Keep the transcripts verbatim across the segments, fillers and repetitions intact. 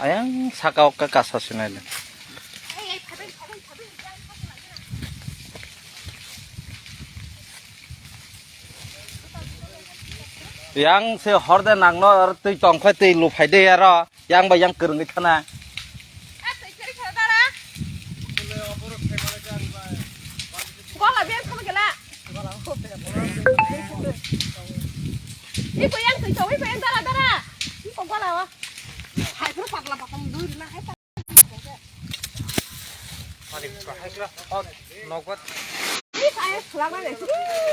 Ayang saka o kasa sinai le. Yang se hor de nang no ar twi tong khe twi lu phai de aro. Yang bai yang kwrwngwi thana. Gola biang thama gela. Iko yang twi tong, iko yang dara dara. Iko gola wa. Hai pro pakla pakam duri na hai.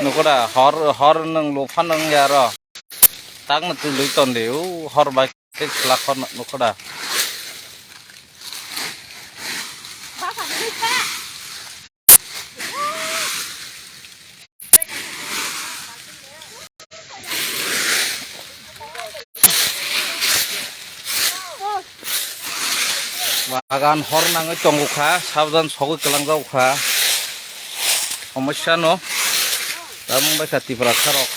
Nogo da hor hor nung lupha nung yaro. Tang na twi lui ton de u hor bai. Tik lakhor nukho da. Bagan hor nangwi tongo kha, sabjan sogwi kwlangjak kha. Somosya no, tamung bai kha Tiprasa rok.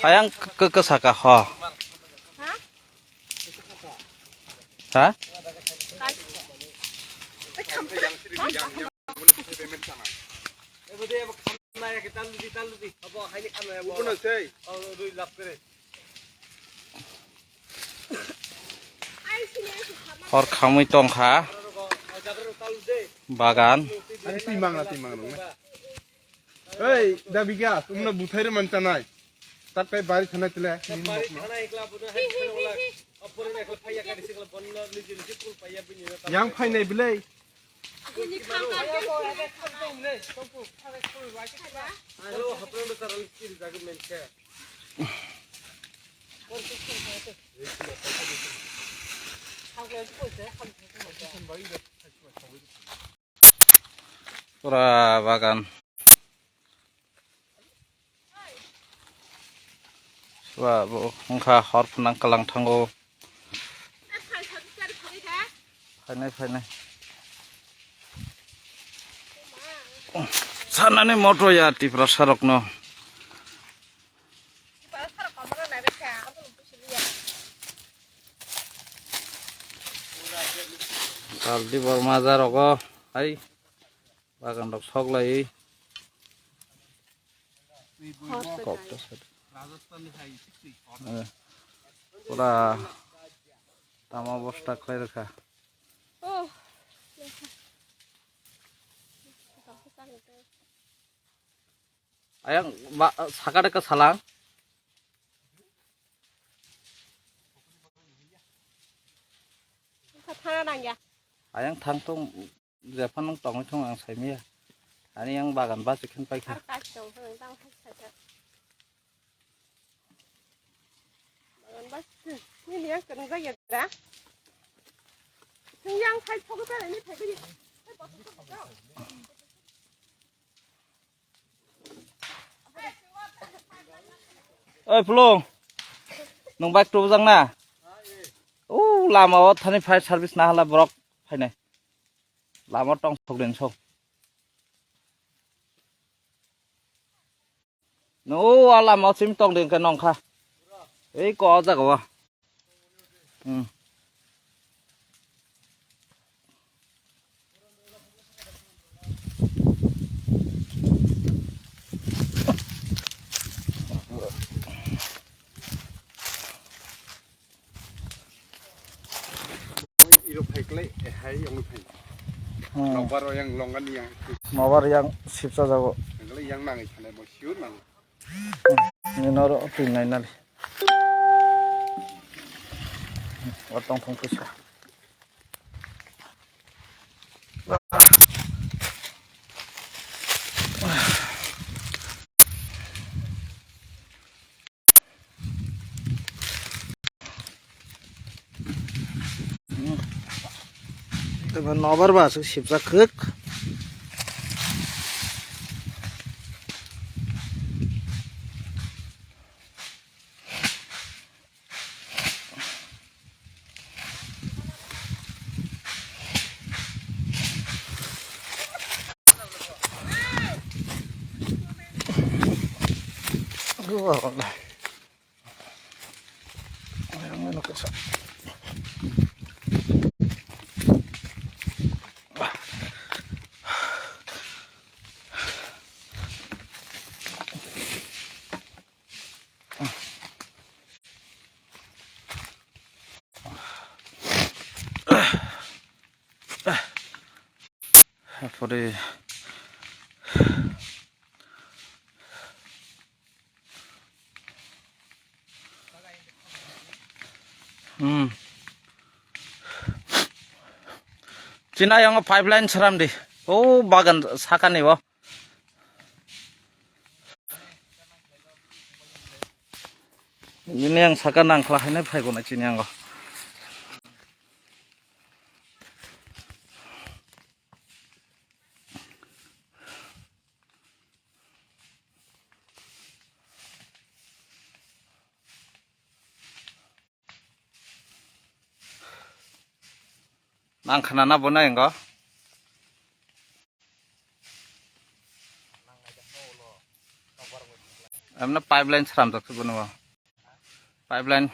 Ayang ke, ke saka ho. Ha? Hor khamwi tongkha bagan. Ani twi mangna, twi mangna. Ei, da bigas, umna buthai rw man chanai. Tat kai bari thanai tile, nini mokno. Yang phainai bilai. Pura bagan. Sua bo wngkha hor phwnang kwlang thango. Phainai, phainai. Sanani moto ya Tiprasa rokno. Kaldi Borma ja rogo hai bagan rok sok lai. Kok ta sadi. Eh, pura tama bosta khlai rwkha. Ayang ba, sakade ka salang. Thana nangya. Ayang thang tong, jephang nung tongwi thung ang saimaya. Ani yang bagan basi khen paikha. Ar kachi tong thang tang thang thang. Bagan basi, nini yang kena jaya da. Yang sai thok da ni thai bini. Oi, Pulung. Nwng bike tubujak na? O lama o thani fire service na hala borok phainai. Lama tong sok den sok. No, a lama o chim tong den khe nongkha. Ei ko o jaga o. Hmm. Yo phai klai, eh, hai, yang phai. Hmm. Nobar yang longan yang. Nobar yang sipsa jago. Yang klai yang nang ikhane mo siu nang. Ni noro tin nai nali. Watong phung pisa. Eba nobar ba aswk sipjak kwk. Pore. Hmm. Chini ayang pipeline sram di. O bagan sakani o. Ini yang saka nangkla hene phai guna chini yang o. Nang khana na bo na engo. Amna pipeline sram jak bono. Pipeline